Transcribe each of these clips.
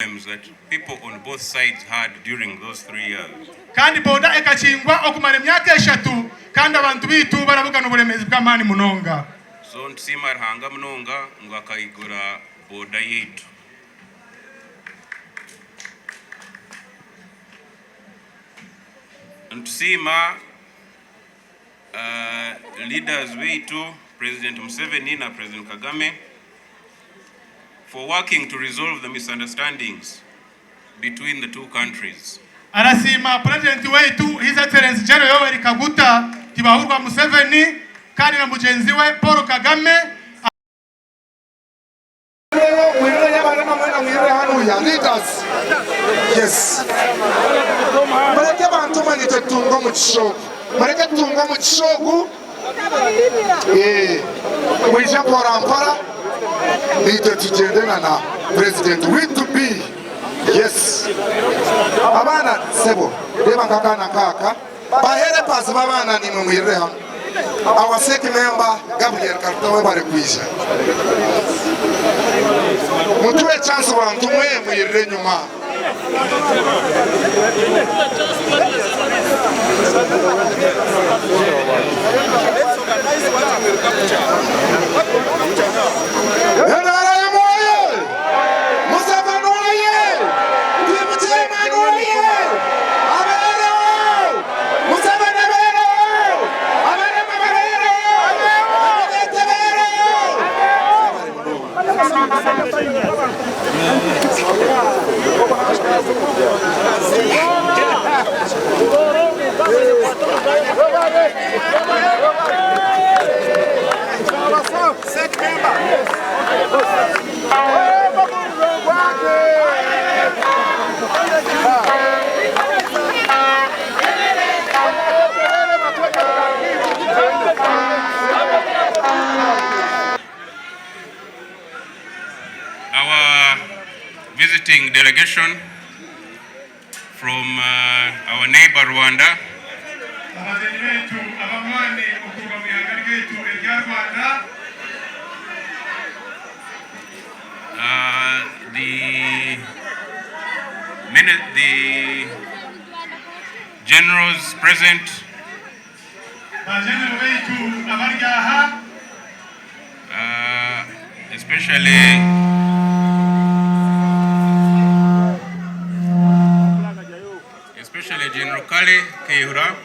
Problems that people on both sides had during those 3 years. Kandi boda ekakingwa okumara emyaka eshatu kandi abantu baitu barabugana oburemeezi bw'amaani munonga. So nitusiima Ruhanga munonga ngu akaigura boda yaitu. Nitusiima leaders baitu President Museveni na President Kagame for working to resolve the misunderstandings between the two countries. Arasiima Purezidenti waitu His Excellency General Yoweri Kaguta Tibahurwa Museveni kandi na mugyenzi we Paul Kagame. Mureke abantu mwe nitwe tutunge omugisha ogu. Mureke tutunge omugisha ogu. Mwije mpora mpora naitwe tugyende na na president waitu be yes abaana sebo reeba nk'akaana nkaaka ba helpers b'abaana naimwe mwirire hamwe our sec member Gabriel Karuta webare kwija mutuhe chance bantu mwe mwirire enyuma. NRM oye! Museveni oye! Team Chairman oye! Abeereho! Museveni abeereho! Abarema babeereho! Gavumenti ebeereho! Our visiting delegation from uh, our neighbor Rwanda. Abagyenyi baitu ab'amaani okuruga omu ihanga ryaitu erya Rwanda. Uh, the, the generals present. Ba General baitu abari aha. Especially especially General Kale Kayihura.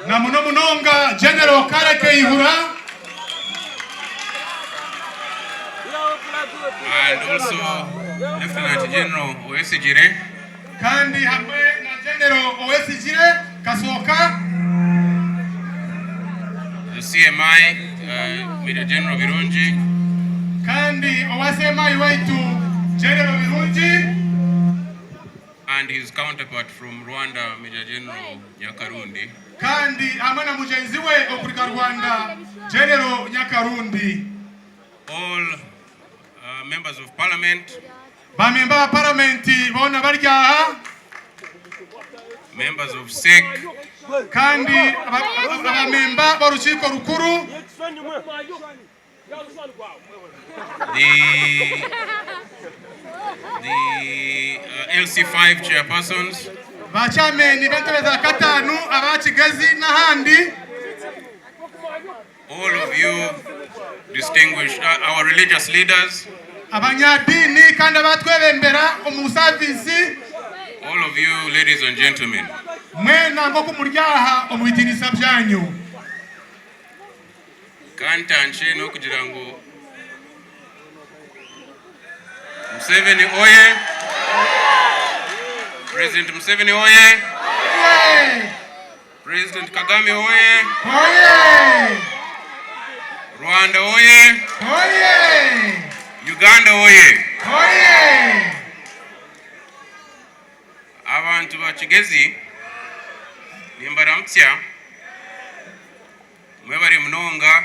Na muno munonga General Kale Kayihura. And also Lieutenant General Owesigire. Kandi hamwe na General Owesigire Kasooka. The CMI, uh, Major General Birungi. Kandi owa CMI waitu General Birungi. And his counterpart from Rwanda, Major General Nyakarundi. Kandi hamwe na mugyenzi we okuruga Rwanda, General Nyakarundi. All uh, members of parliament. Ba memba ba paramenti boona bari aha. Members of SEC. Kandi abamemba b'orukiiko rukuru. The, the uh, LC5 chairpersons. Ba chairman b'entebe za kataano aba Kigezi n'ahandi. All of you distinguished, uh, our religious leaders. Abanyadiini kandi abatwebembera omu saviisi. All of you ladies and gentlemen. Mwena nk'oku muri aha omu bitiinisa byanyu. Kantankye n'okugira ngu Museveni oye! President Museveni oye! President Kagame oye! Oye! Rwanda oye! Oye! Uganda oye! Oye! Abantu ba Kigezi nimbaramutsya mwebare munonga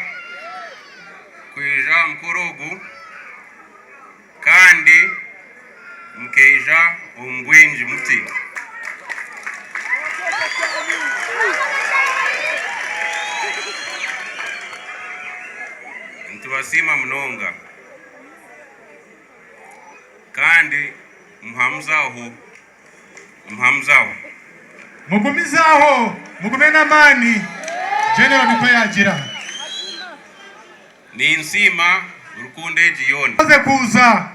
kwija aha mukoro ogu kandi mukaija omu bwingi muti. Nitubasiima munonga kandi. Muhamuzaho, muhamuzaho. Mugumizaho, mugume n'amaani, General nikwo yaagira. Ninsiima rukundo egi yoona. Mwakoze kuuza.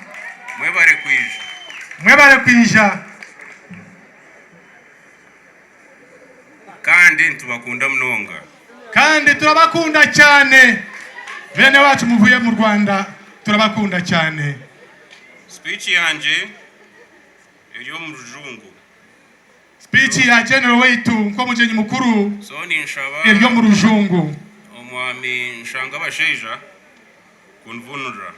Mwebare kwija. Mwebare kwija. Kandi nitubakunda munonga. Kandi turabakunda cyane. Bene wacu muvuye mu Rwanda turabakunda cyane. Speech yangye eri omu rujungu. Speech ya General waitu nk'omugyenyi mukuru So ninshaba eri omu rujungu. Omwami Nshangabasheija kunvunurira.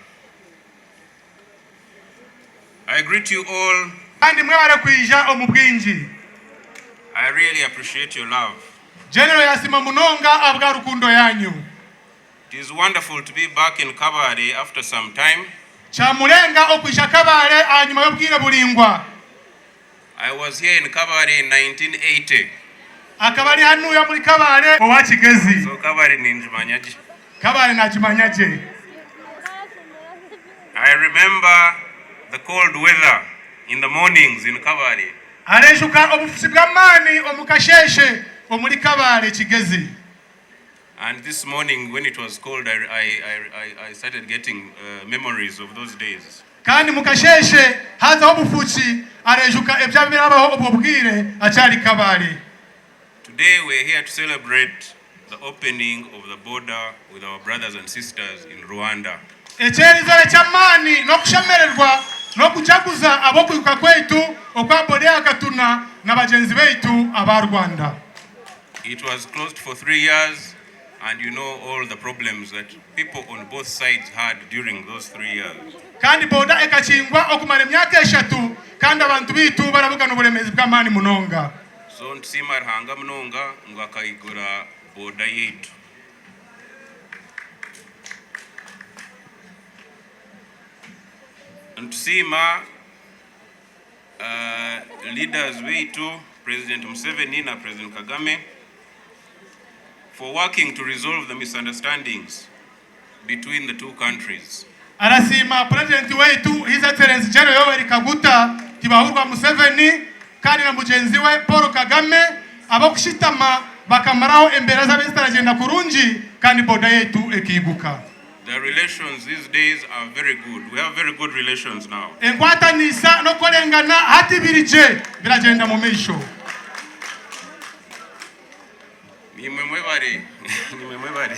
I greet you all. Kandi mwebare kwija omu bwingi. I really appreciate your love. General yasima munonga ahabwa rukundo yanyu. It is wonderful to be back in Kabale after some time. Kyamurenga okwija Kabale ahanyima y'obwire buringwa. I was here in Kabale in 1980. Akaba ari hanuya omuri Kabale owa Kigezi. So Kabale ningimanya gye. Kabale nagimanya gye. I remember the cold weather in the mornings in Kabale. Arejuka obufuki bw'amaani omu kasheeshe omuri Kabale Kigezi. And this morning when it was cold I, I, I, I started getting uh, memories of those days. Kandi mukasheeshe haazaho obufuki arejuka ebyaba birabaho obwo bwire akyari Kabale. Today we're here to celebrate the opening of the border with our brothers and sisters in Rwanda. Eky'erizooba eky'amaani n'okushemererwa n'okujaguza ab'okwiguka kwaitu okwa boda ya Katuna na bagyenzi baitu aba Rwanda. It was closed for 3 years and you know all the problems that people on both sides had during those 3 years. Kandi boda ekakingwa okumara emyaka eshatu kandi abantu baitu barabugana oburemeezi bw'amaani munonga. So nitusiima Ruhanga munonga ngu akaigura boda yaitu. Nitusiima Leaders baitu President Museveni na President Kagame for working to resolve the misunderstandings between the two countries. Arasiima Purezidenti waitu His Excellency General Yoweri Kaguta Tibahurwa Museveni kandi na mugyenzi we Paul Kagame ab'okushitama bakamaraho embeera zaabaire zitaragyenda kurungi kandi boda yaitu ekaiguka. The relations these days are very good. We have very good relations now. Enkwatanisa n'okukorengana hati biri gye, biragyenda mu maisho. Nimwe mwebare. Nimwe mwebare.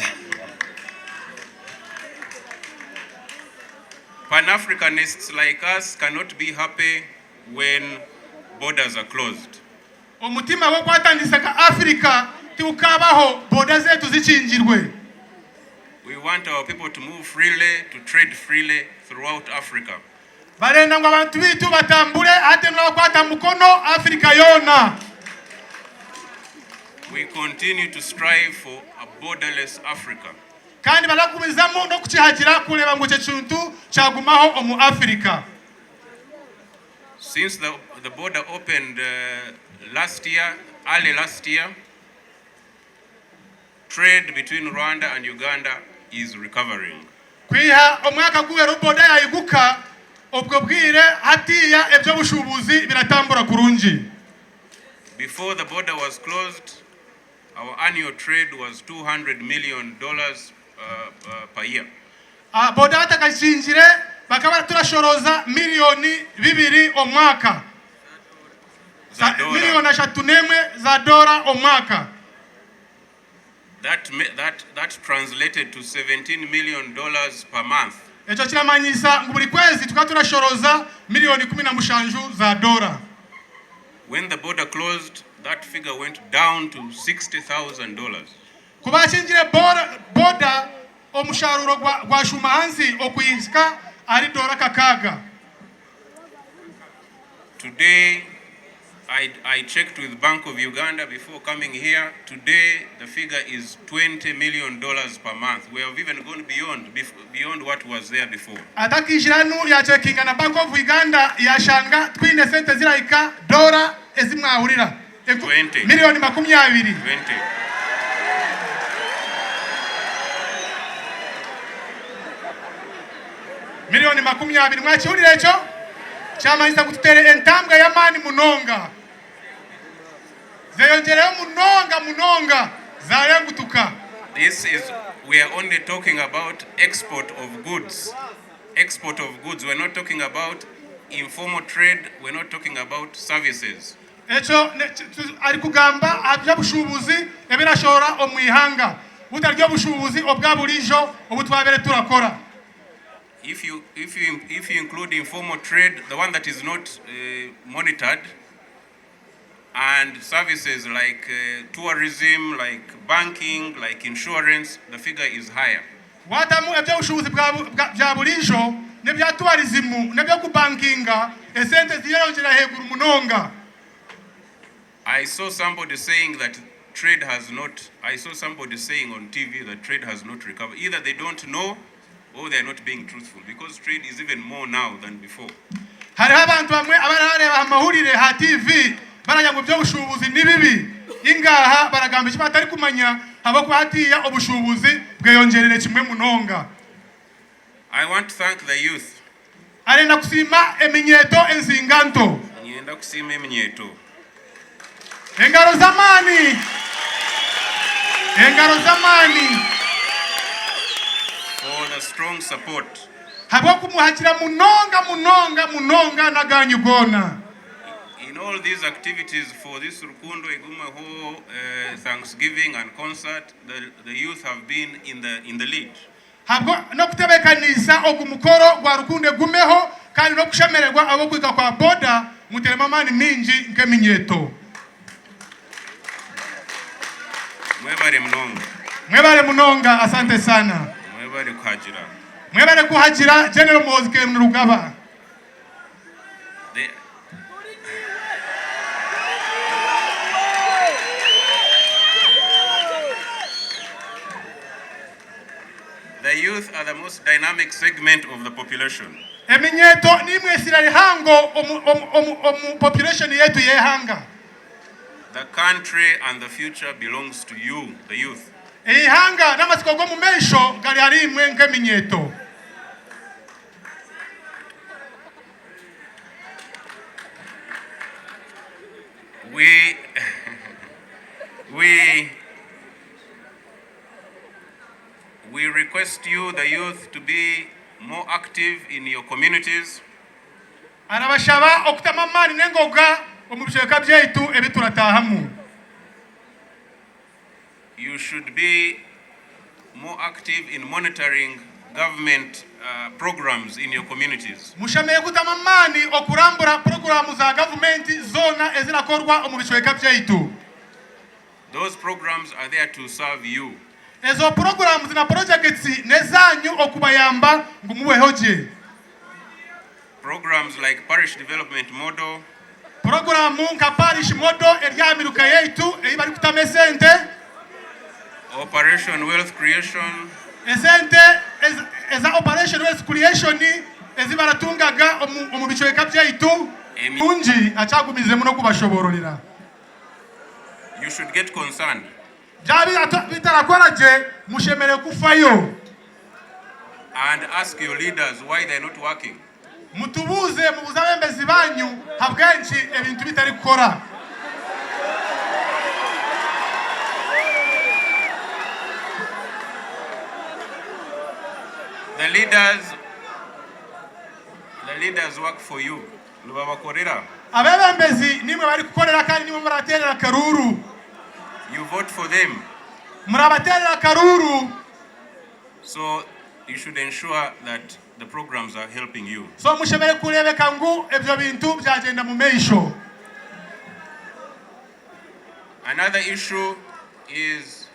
Pan-Africanists like us cannot be happy when borders are closed. Omutima gw'okwatanisa nka Africa tigukabaho boda zaitu zikingirwe. We want our people to move freely, to trade freely throughout Africa. Barenda ngu abantu baitu batambure hati n'abakwata mukono Africa yoona. We continue to strive for a borderless Africa. Kandi baragumizamu n'okukihagira kureeba ngu ekyo kintu kyagumaho omu Africa. Since the border opened last year, early last year, Trade between Rwanda and Uganda is recovering. Kwiha omwaka guhweire obu boda yaiguka, obwo bwire hatiiya eby'obushuubuzi biratambura kurungi. Before the border was closed, our annual trade was $200 million per year. Boda batakakingire bakaba turashorooza miriyoni bibiri omwaka. Za doora. Miriyoni 31 za doora omwaka. That, that, that translated to $17 million per month. Ekyo kiramanyisa ngu buri kwezi tukaba turashoroza miriyoni 17 za doora. When the border closed, that figure went down to $60,000. Ku baakingire boda, omusharuuro gwashuuma ahansi okuhika ahari doora kakaaga. Today, I, I checked with Bank of Uganda before coming here. Today, the figure is $20 million per month. We have even gone beyond, beyond what was there before. Atakiijire hanu yaacekinga na Bank of Uganda yaashanga twine sente zirahika doora ezi mwahurira 20. miriyoni 20. 20. Miriyoni 20. Mwakihurira ekyo? Kyamanyisa ngu tuteire entambwe y'amaani munonga. Zeyongyereyo munonga munonga zarengutuka. This is we are only talking about export of goods, export of goods, we are not talking about informal trade, we are not talking about services. Ekyo arikugamba aha by'obushuubuzi ebirashohora omu ihanga butari obushuubuzi obwa buriijo obu twabaire turakora. If you, if you, if you include informal trade, the one that is not monitored, and services like tourism, like banking, like insurance, the figure is higher. Waatamu eby'obushuubuzi bya buriijo n'ebya tourism n'eby'okubankinga, esente zireyongyera ahaiguru munonga. I saw somebody saying that trade has not, I saw somebody saying on TV that trade has not recovered. Either they don't know or they are not being truthful because trade is even more now than before. Hariho abantu bamwe abarareeba aha mahurire aha TV baragira ngu eby'obushuubuzi ni bibi. Ingaha baragamba eki batarikumanya ahabw'okuba hatiiya obushuubuzi bweyongyereire kimwe munonga. I want to thank the youth. Arenda kusiima eminyeeto ensinga nto. Niinyenda kusiima eminyeeto. Engaro z'amaani! Engaro z'amaani! For the strong support. Habw'okumuhagira munonga munonga munonga n'agaanyu goona. In all these activities for this Rukundo Egumeho Thanksgiving and concert, the, the youth have been in the, in the lead. Habwo n'okutebeekaniisa ogu mukoro gwa Rukundo Egumeho kandi n'okushemererwa ahabw'okuhika kwa boda muteeremu amaani maingi nk'eminyeeto. Mwebare munonga. Mwebare munonga asante sana. Mwebare kuhagira. Mwebare kuhagira General Muhoozi Kainerugaba. The The youth are the most dynamic segment of the population. Eminyeeto niimwe isira rihango omu, omu, omu, omu population yaitu y'eihanga. The country and the future belongs to you, the youth. Eihanga n'amatsiko g'omu maisho gari ahariimwe nk'eminyeeto. We, we, We request you, the youth, to be more active in your communities. Arabashaba okutamu amaani n'engoga omu bicweka byaitu ebi turatahamu. You should be more active in monitoring government programs in your communities. Mushemereire kutamu amaani okurambura puroguraamu za gavumenti zoona ezirakorwa omu bicweka byaitu. Those programs are there to serve you. Ezo puroguraamu na porojakiti n'ezaanyu okubayamba ngu mubeho gye. Programs like Parish Development Model. Puroguraamu nka Parish Model eri aha miruka yaitu ei barikutamu esente. Operation Wealth Creation. Esente eza Operation Wealth Creation ezi baratungaga omu bicweka byaitu. Nungi akyagumizemu n'okubashoboororera. You should get concerned. Byaba bitarakora gye, mushemereire kufayo. And ask your leaders why they are not working. Mutubuuze, mubuuze abebembezi banyu habw'enki ebintu bitarikukora. The leaders, the leaders work for you. Nibabakorera. Abeebembezi niimwe barikukorera kandi niimwe murabateerera akaruuru. You vote for them. Murabateerera akaruuru. So you should ensure that the programs are helping you. So mushemereire kureebeka ngu ebyo bintu byagyenda mu maisho. Another issue is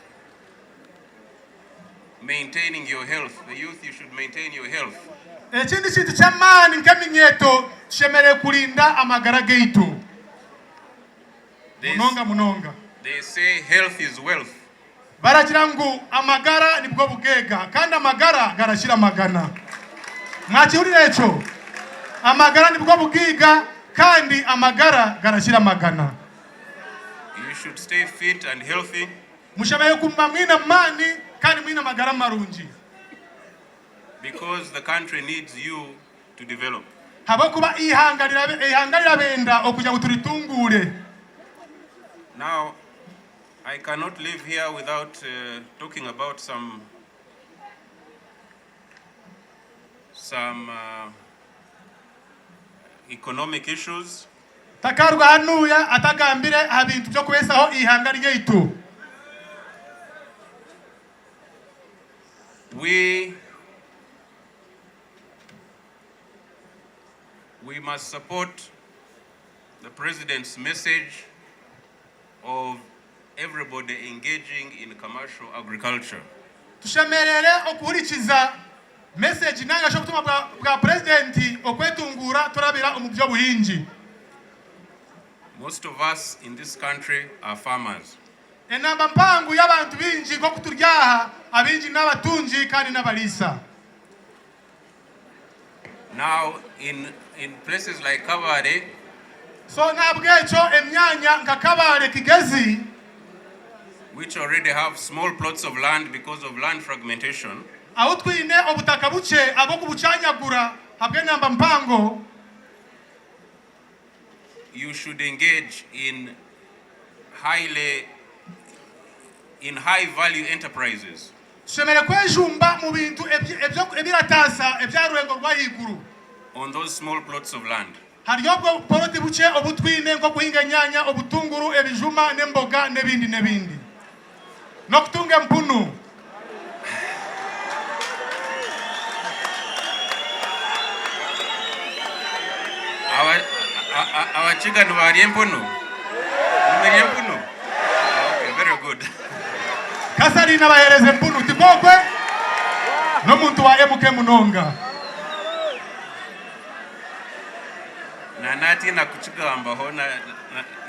Maintaining your health, the youth you should maintain your health. Ekindi kintu ky'amaani nk'eminyeeto tushemereire kurinda amagara gaitu munonga munonga. They say health is wealth. Baragira ngu amagara nibwo bugaiga kandi amagara garakira amagana. Mwakihurira ekyo? Amagara nibwo bugaiga kandi amagara garakira amagana. You should stay fit and healthy. Mushemereire kuguma mwine amaani kandi mwine amagara marungi. Because the country needs you to develop. Habw'okuba eihanga eihanga rirabenda okugira ngu turitunguure. Now, I cannot leave here without talking about some some economic issues. Takaruga hanuya atagambire aha bintu by'okubeesaho eihanga ryaitu. We We must support the president's message of everybody engaging in commercial agriculture. Tushemereire okuhurikiza message nanga shi obutumwa bwa bwa purezidenti okwetunguura turabira omu by'obuhingi. Most of us in this country are farmers. Enamba mpango y'abantu baingi nk'oku turi aha, abaingi n'abatungi kandi n'abariisa. Now in in places like Kabale. So n'ahabw'ekyo emyanya nka Kabale, Kigezi. Which already have small plots of land because of land fragmentation. Ahu twine obutaka bukye ahabw'okubukyanyagura ahabw'enamba mpango. You should engage in highly in high value enterprises. Tushemereire kwejumba mu bintu ebirataasa eby'aha rurengo rw'ahaiguru. On those small plots of land. Hariyo obwo bupoloti bukye obu twine nk'okuhinga enyaanya, obutunguru, ebijuma n'emboga n'ebindi n'ebindi. N'okutunga empunu. Abakiga nibarya empunu? Nimurya empunu? Okay, very good. Kasarine abaheereza empunu tikwo okwe? N'omuntu wa MK munonga. Na natiina kukigambaho na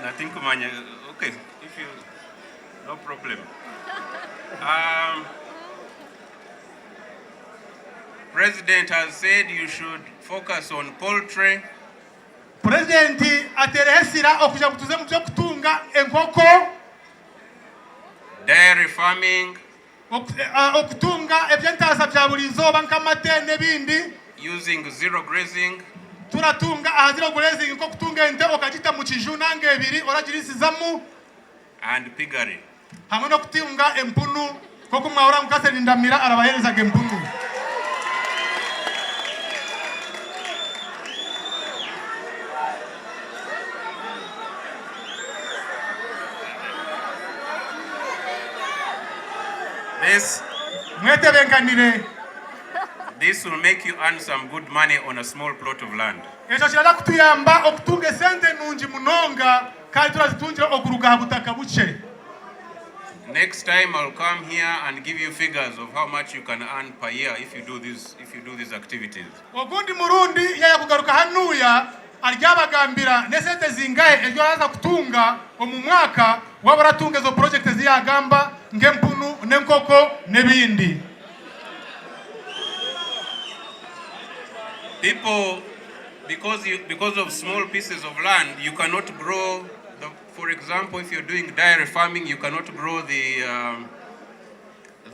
na tinkumanya okay if you No problem. Um, President has said you should focus on poultry. Purezidenti ateereho esira okugira ngu tuze omu by'okutunga enkoko. Dairy farming. Okutunga eby'entaasa bya buri izooba nk'amate n'ebindi. Using zero grazing. Turatunga aha zero grazing nk'okutunga ente okagita mu kiju nanga ebiri oragiriisizamu. And piggery. Hamwe n'okutunga empunu nk'oku mwahurira ngu Catherine Ndamira arabaheerezaga empunu. This Mwetebenkanire. This will make you earn some good money on a small plot of land. Ekyo kiraza kutuyamba okutunga esente nungi munonga Kandi turazitungira okuruga aha butaka bukye. Next time I'll come here and give you figures of how much you can earn per year if you do these, if you do these activities. Ogundi murundi yaaya kugaruka hanuya aryabagambira n'esente zingahe ezi oraza kutunga omu mwaka waaba oratunga ezo project ezi yaagamba nk'empunu n'enkoko n'ebindi. People Because you, because of small pieces of land, you cannot grow, the, for example, if you're doing dairy farming, you cannot grow the, um,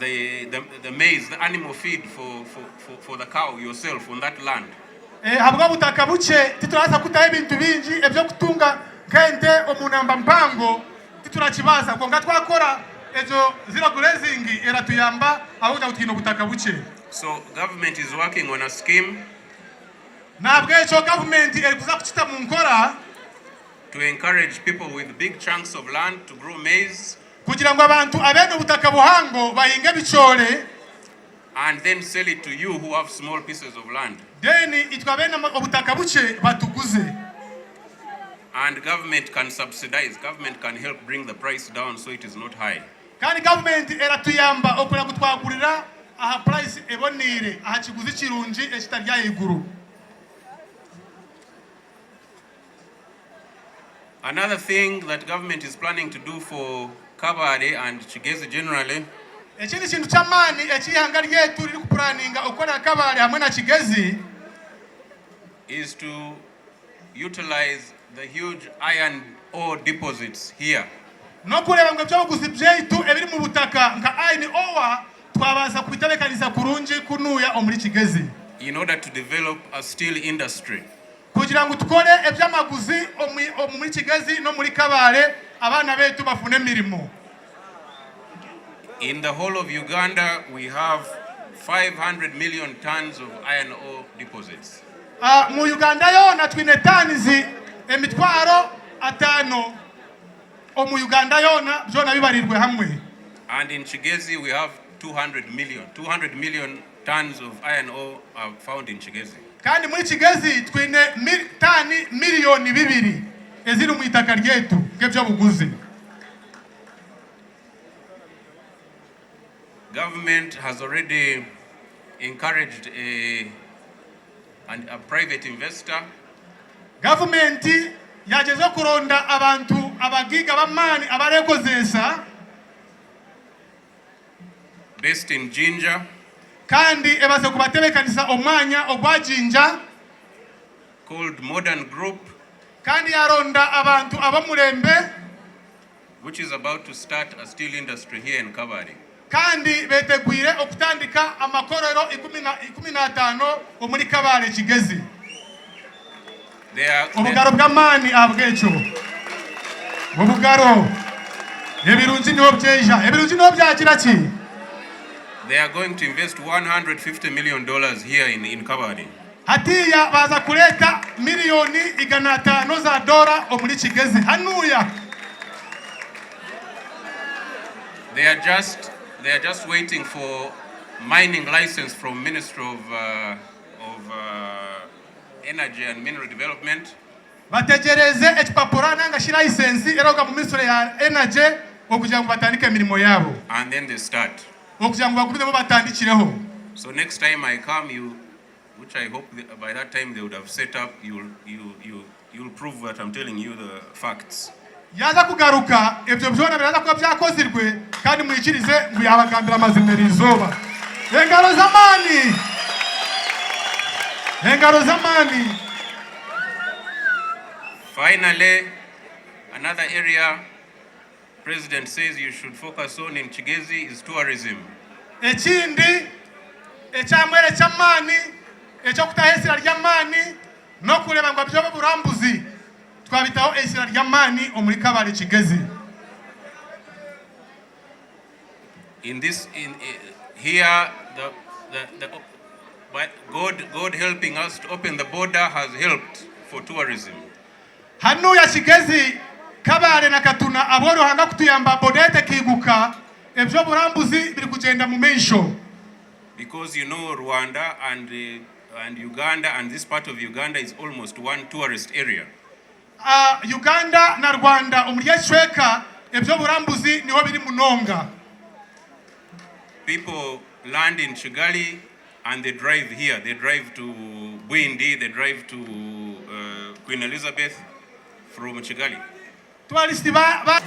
the, the, the maize, the animal feed for, for, for, for the cow yourself on that land. Eh, ahabw'obutaka bukye titurabaasa kutaho ebintu bingi eby'okutunga nk'ente omu namba mpango titurakibaasa kwonka twakora ezo zero grazing eratuyamba ahabw'okugira ngu twine obutaka bukye. So government is working on a scheme Nahabwekyo gavumenti erikuza kukita mu nkora. To encourage people with big chunks of land to grow maize. Kugira ngu abantu abeine obutaka buhango bahinge ebicoori. And then sell it to you who have small pieces of land. Then itwe abeine obutaka bukye batuguze. And government can subsidize, government can help bring the price down so it is not high. Kandi gavumenti eratuyamba okureba ngu twagurira aha purayisi eboneire, aha kiguzi kirungi ekitari ahaiguru. Another thing that government is planning to do for Kabale and Kigezi generally. Ekindi kintu ky'amaani eki eihanga ryaitu ririkupuraninga okukorera Kabale hamwe na Kigezi. Is to utilize the huge iron ore deposits here. N'okureeba ngu eby'obuguzi byaitu ebiri mu butaka nka iron ore twabaasa kubitebeekanisa kurungi kunuuya omuri Kigezi. In order to develop a steel industry. kugira ngu tukore eby'amaguzi omuri Kigezi n'omuri Kabale abaana baitu bafune emirimo. In the whole of Uganda we have 500 million tons of iron ore deposits. Mu Uganda yoona twine tons emitwaro atano omu Uganda yoona byona bibarirwe hamwe. And in Kigezi we have 200 million, 200 million tons of iron ore are found in Kigezi. Kandi muri Kigezi twine tani miriyoni bibiri eziri omu itaka ryaitu nk'eby'obuguzi. Government has already encouraged a, an, a private investor. Gavumenti yagyezaho kuronda abantu abagaiga b'amaani abarekozeesa. Based in Jinja. Kandi ebaase kubatebeekanisa omwanya ogwa Jinja. Called Modern Group. Kandi yaaronda abantu ab'omurembe. Which is about to start a steel industry here in Kabale. Kandi beetegwire okutandika amakorero ikumi n'ataano omuri Kabale Kigezi. Obugaro bw'amaani ahabw'ekyo. Obugaro. Ebirungi niho byeija. Ebirungi niho byagira ki? They are going to invest 150 million dollars here in, in Kabale. Hatiiya baaza kureeta miriyoni 500 za doora omuri Kigezi hanuuya. They are just, they are just waiting for mining license from Ministry of, uh, of uh, Energy and Mineral Development. Bategyereize ekipapura nanga shi layisensi erikuruga mu minisitule ya Energy okugira ngu batandike emirimo yaabo. And then they start. Okugira ngu bagumizemu batandikireho. So next time I come you, which I hope by that time they would have set up, you'll, you, you, you'll prove that I'm telling you the facts. Yaaza kugaruka, ebyo byona biraza kuba byakozirwe, kandi mwikirize ngu yaabagambira amazima eriizooba. Engaro z'amaani! Engaro z'amaani! Finally, another area President says you should focus on in Kigezi is tourism. Ekindi ekyamwera eky'amaani eky'okutaho eisira ry'amaani n'okureeba ngu aby'oburambuzi Twabitaho eizira ry'amaani omuri Kabale Kigezi. In this, in, here, the, the, the, by God, God helping us to open the border has helped for tourism. Hanuya Kigezi, Kabale na Katuna abu Ruhanga kutuyamba boda yaitu ekaiguka, eby'oburambuzi biri kugyenda mu maisho. Because you know Rwanda and and Uganda and this part of Uganda is almost one tourist area. Uganda na Rwanda omuri eki kicweka eby'oburambuzi niho biri munonga. People land in Kigali and they drive here, they drive to Bwindi, they drive to Queen Elizabeth from Kigali. Tourist ba.